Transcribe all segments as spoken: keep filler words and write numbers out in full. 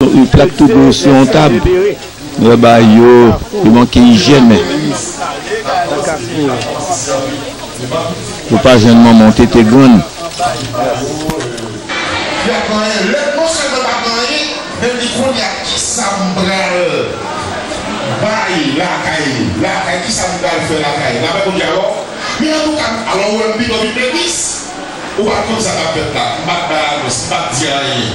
Yon plat tou gwo sou yon tab. Lè ba yo, yo manke ijyèn. Yo pa jwenn manman w tete grann. Y ap manyen, lè non sèlman pa manyen, men li konnen a kisa m pral bay lakay, lakay, kisa m pral fè lakay. N ap wè Bondye alò. Men antouka, alò, ou wè m pito vin legliz. Ou pa t konn sa k ap fèt la. M pa t bay anons, m pa t di anyen.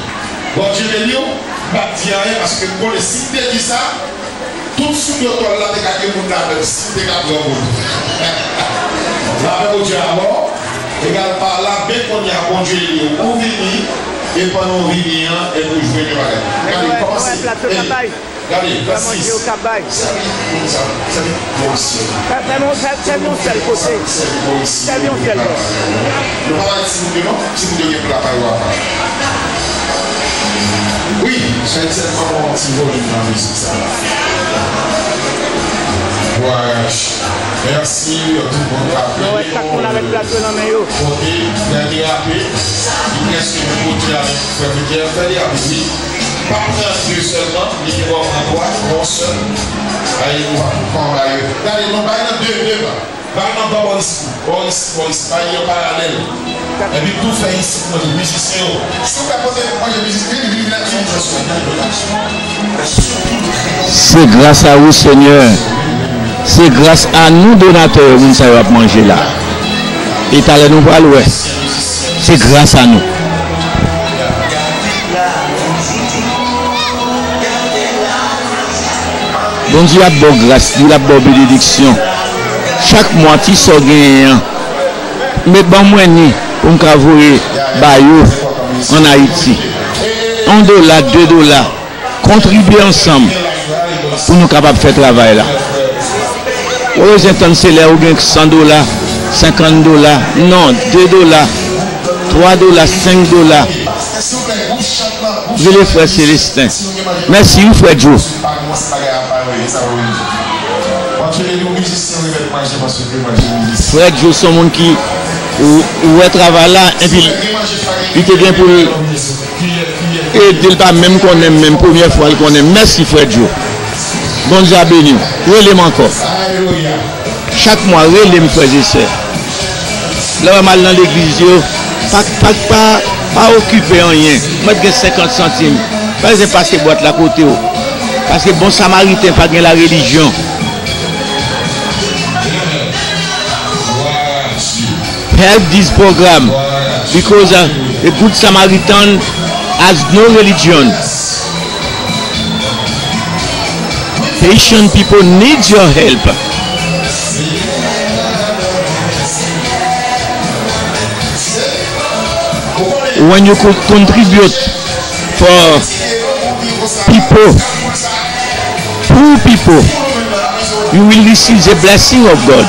Bondye beni w, m pa t di anyen paske m konnen si m te di sa, tout sou do tòl la te ka gen moun la menm, si m te ka pran moun. Lapè Bondye avè w, egal pa la, men kounye a Bondye li ou vini, e pandan w vini an, epi w jwenn yon bagay. Gade, kòmanse. Gade, vèsi. Sèvi moun sa, sèvi Moris. Sèvi yon sèl kote. Sèvi yon sèl bò. Nou pa bay timoun yo non, timoun yo gen pla pa yo apa. Wi, se sèlman yon ti volim nan mizik sa. Vwayaj. Mèsi, tout moun k ap vini. Nou wè chak moun avèk plat yo nan men yo. Kote, frè derape, li prèske menm kote avèk frè Midyè, frè derape, wi. Pa pran de sèlman, li gen dwa pran twa, yon sèl. Ay, nou pa pou kòman yo. Gade, nou bay nan de, de ba. Bay nan bò bò isi, bò isi, bò isi, bay yon paralèl. Epi tou fè isi pou mwen, mizisyen yo. Si w ka pote manje mizisyen, vin, vin, vin, vin, vin. Se gras a ou, Senyè. Se gras a nou, donatè yo, moun sa yo ap manje la. E talè nou pral wè. Se gras a nou. Bondye ap ba w gras li, l ap ba w benediksyon. Chak mwa, ti sa w genyen an, men ban mwen ni pou m ka voye ba yo ann Ayiti. Yon dola, de dola, kontribye ansanm pou nou kapab fè travay la. Ou pa bezwen tann se lè ou gen san dola, senkant dola, non, de dola, twa dola, senk dola. Rele frè Selesten. Mèsi wi, frè Djo. Frè Djo se yon moun ki, ou, ou wè travay la, epi li te gen pou l ede l, pa menm konnen m, menm premyè fwa l konnen m. Mèsi, frè Djo. Bondye a beni w. Rele m ankò. Chak mwa, rele m, frè e sè. Lè w wè m al nan legliz yo, pa, pa, pa, pa okipe anyen. Mwen t gen senkant santim. Pa bezwen pase bwat la kote w. Paske bon samariten pa gen larelijyon. Help this program because uh, a good Samaritan has no religion. Haitian people need your help. When you could contribute for people, poor people, you will receive the blessing of God.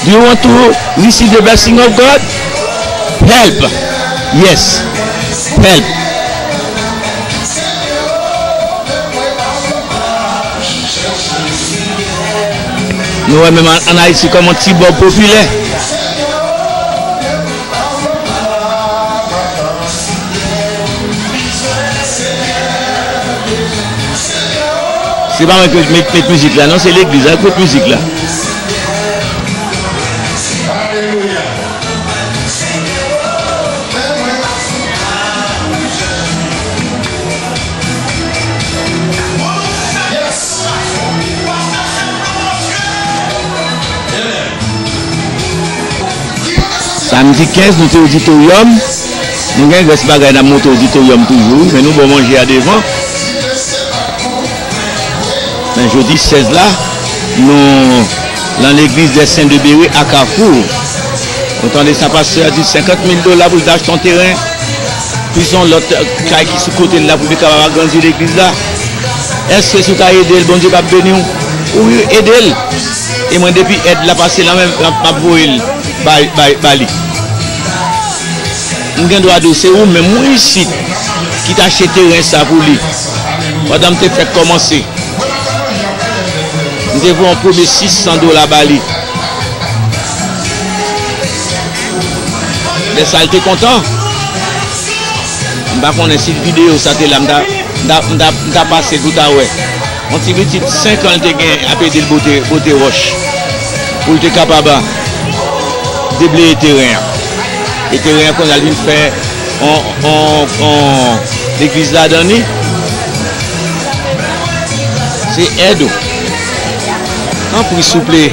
Do you want to receive the blessing of God? Help. Yes. Help. Nou wè menm an, an Ayiti kòman T-Bob popilè. Se pa mwen ki met, met mizik la, non, se legliz la ki met mizik la. Samdi kenz, nou te oditoryòm. Nou gen rès bagay n ap monte oditoryòm toujou, men nou ba w manje a devan. Men jodi sèz la, nou nan legliz dè Sen de Bere a Kafou. Nou tande sa pastè a di senkant mil dola pou l te achte yon teren. Plis yon lòt, euh, kay ki sou kote l la pou li kapab agrandi legliz la. Èske si w ta ede l, Bondye p ap beni w? Wi, ede l. E mwen, depi èd la pase nan men m, m ap, m ap voye l bay, bay, ba li. M gen dwa di w, se ou menm, ou isit, ki t achte teren sa pou li. Pandan m te fèk kòmanse. M te voye yon premye sis san dola ba li. Lè sa, l te kontan. M pa konnen si videyo sa te la, m ta, m ta, m ta, m ta pase l pou ta wè. Yon ti pitit senk an l te gen ap ede l bote, bote wòch. Pou l te kapab debleye teren an. E teren an kounye a l vin fè on, on, on legliz ladan li. Se èd ou. Tanpri, souple.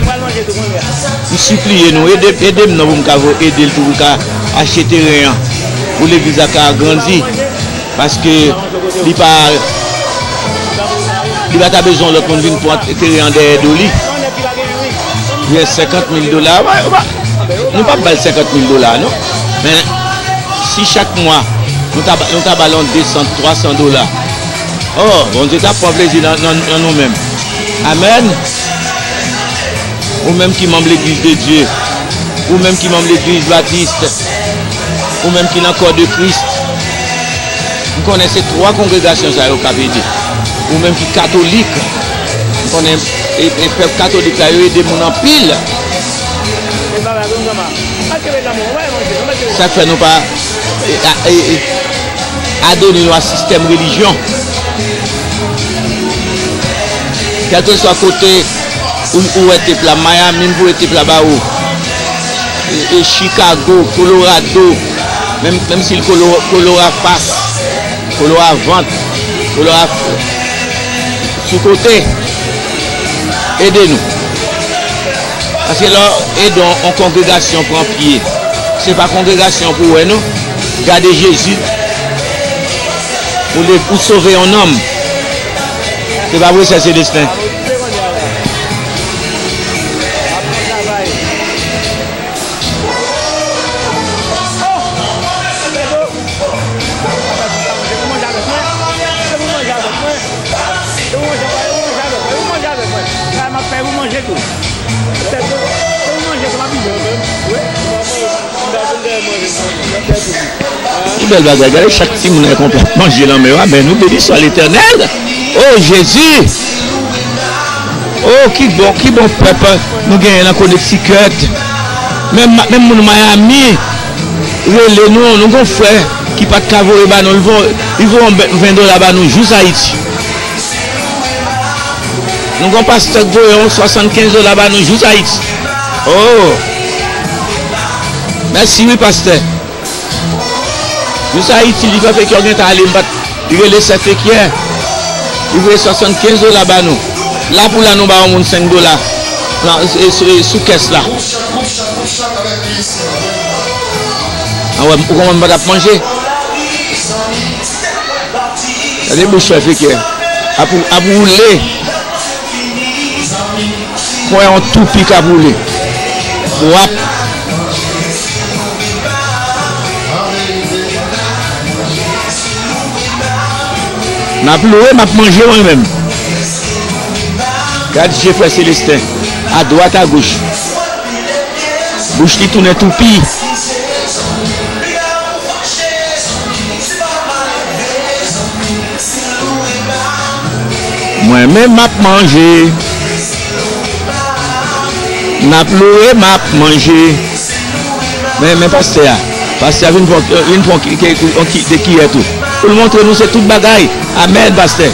M sipliye nou, ede, ede m non pou m ka vo-, ede l tou pou l ka achte teren an. Pou legliz la ka agrandi. Paske li pa, li pa ta bezwen lòt moun vin pran teren an dèyè do li. Gen senkant mil dola. Ou pa, ou pa, nou p ap ba l senkant mil dola, non. Men, si chak mwa, nou ta ba, nou ta ba l yon de san, twa san dola. Oh, Bondye t ap pran plezi nan, nan, nan nou menm. Amèn. Ou menm ki manm Legliz de Dye, ou menm ki manm Legliz Batis, ou menm ki nan kò de Kris, m konnen se twa kongregasyon sa yo k ap ede. Ou menm ki katolik, m konnen e, e pèp katolik la, yo ede moun anpil. Sa k fè nou pa, e, a, e, e, adone nou a sistèm relijyon. Kèlkeswa kote ou, ou wè tep la, Miami, m voye tep la ba ou. E, e Chicago, Colorado, menm, menm si l Colo-, Colorado Pass, Colorado Vent, Colorado sou kote, ede nou. Paske lè w ede yon, yon kongregasyon pran pye, se pa kongregasyon pou wè non. Gade Jezi, ou le-, ou sove yon nonm. Se pa vre, sè Selesten? Ki bèl bagay, gade chak timoun ak yon plat manje nan men yo. Amèn, nou beni swa Letènèl. O Jezi! O, ki bon, ki bon pèp nou genyen nan Connecticut. Menm, menm moun Miami rele nou, nou gon frè ki pa t ka voye ba nou, li vo-, li voye yon ven dola ba nou jous Ayiti. Nou gon pastè k voye yon swasannkenz dola ba nou jous Ayiti. O! Mèsi wi, pastè. Jous Ayiti, li pa fè kè w gentan ale, m pa t, li rele sè Fekyè. Li voye swasannkenz dola ba nou. La pou la, nou ba yon moun senk dola. Nan, e, e, sou kès la. A wè, ou konprann m pa t ap manje? Gade bouch sè Fekyè. Ap, ap woule. Kwè yon toupi k ap woule. W ap. M ap louwe, m ap manje mwen menm. Gad je frè Selesten. Adwat agoch. Bouch li tounen toupi. Mwen menm m ap manje. N ap louwe, m ap manje. Men, men pastè a. Pastè a vin pran, vin pran ki, ki, ki, ki, de kiyè tou. Pou l montre nou se tout bagay. Amèn, pastè.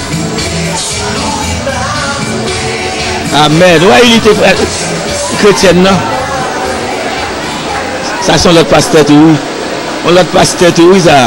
Amèn. Ou wè inite, frè, kretyèn nan? Sa se yon lòt pastè tou, wi. Yon lòt pastè tou, wi, sa.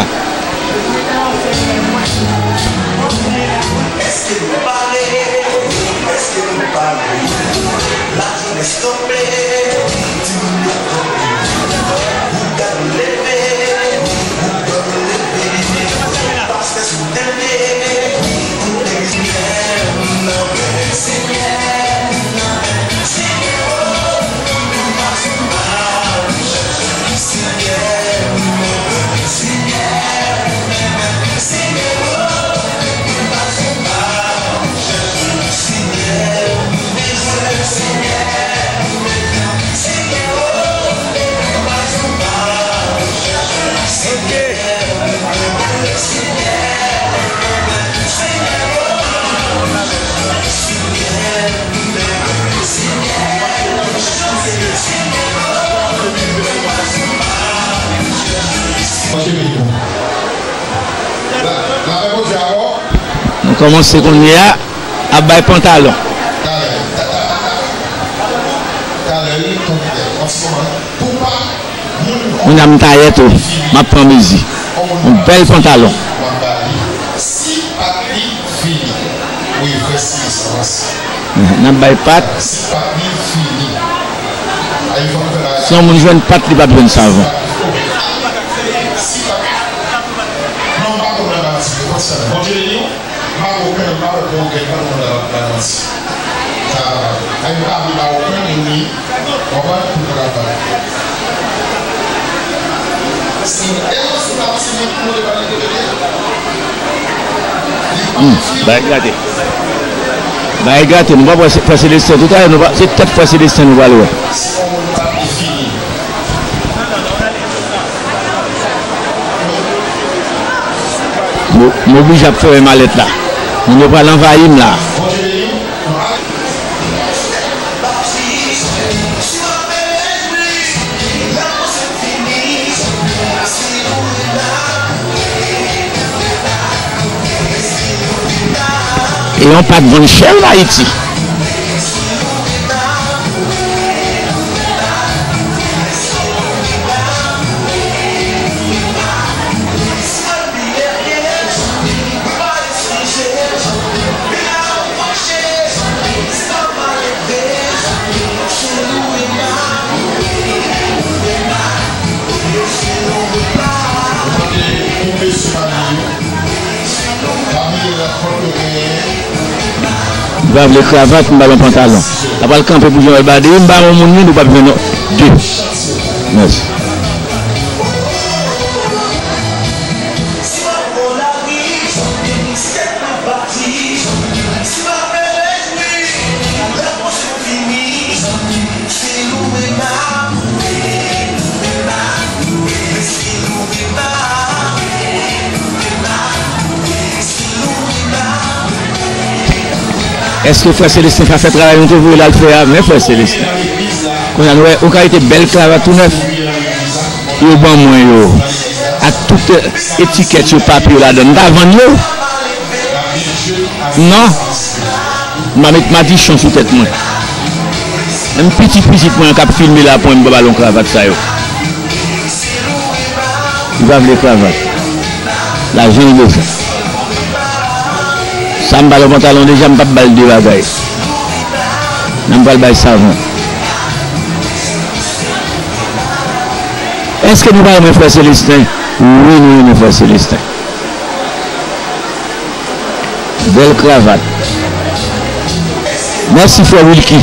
Kòmanse kounye a ap bay pantalon. Moun a m tayè tou, m ap pran mezi. Yon bèl pantalon. N ap bay pat. Si yon moun jwenn pat, li p ap jwenn savon. Maroken, Maroken, Maroken, Maroken, Maroken. Sa, ay, pa vle Maroken, moun li, konprann, pou travay. Si, e yo sou la, si moun pou mande pa li de bebe. Hmm, bagay gate. Bagay gate, nou pa pral se, frè Selestin, tout a lè, nou pa, se tèt frè Selestin nou pral wè. Si yon moun pa vle fini. M, m oblije ap fèmen malèt la. Moun yo pral anvayi m la. E yon pat vann chè an Ayiti. M pa vle kravat, m ba l yon pantalon. L ap al kanpe pou Jean Albadé, m ba yon moun youn, ou p ap jwenn de. Mèsi. Èske frè Selestin ka fè travay nou te voye l al fè a? Men frè Selestin. Kounye a nou wè, yon kalite bèl kravat tou nèf. Yo ban mwen yo. Ak tout, eh, etikèt yo, papye yo ladan. M ta vann yo. Non. M a met madichon sou tèt mwen. Menm pitit pitit mwen k ap filme la pou mwen, m pa ba l yon kravat sa yo. Li pa vle kravat. Lajan l bezwen. Sa m ba l yon pantalon deja, m p ap ba l de bagay. Nan m pral bay savon. Èske nou pa renmen frè Selestin? Wi, nou renmen frè Selestin. Bèl kravat. Mèsi, frè Wilky.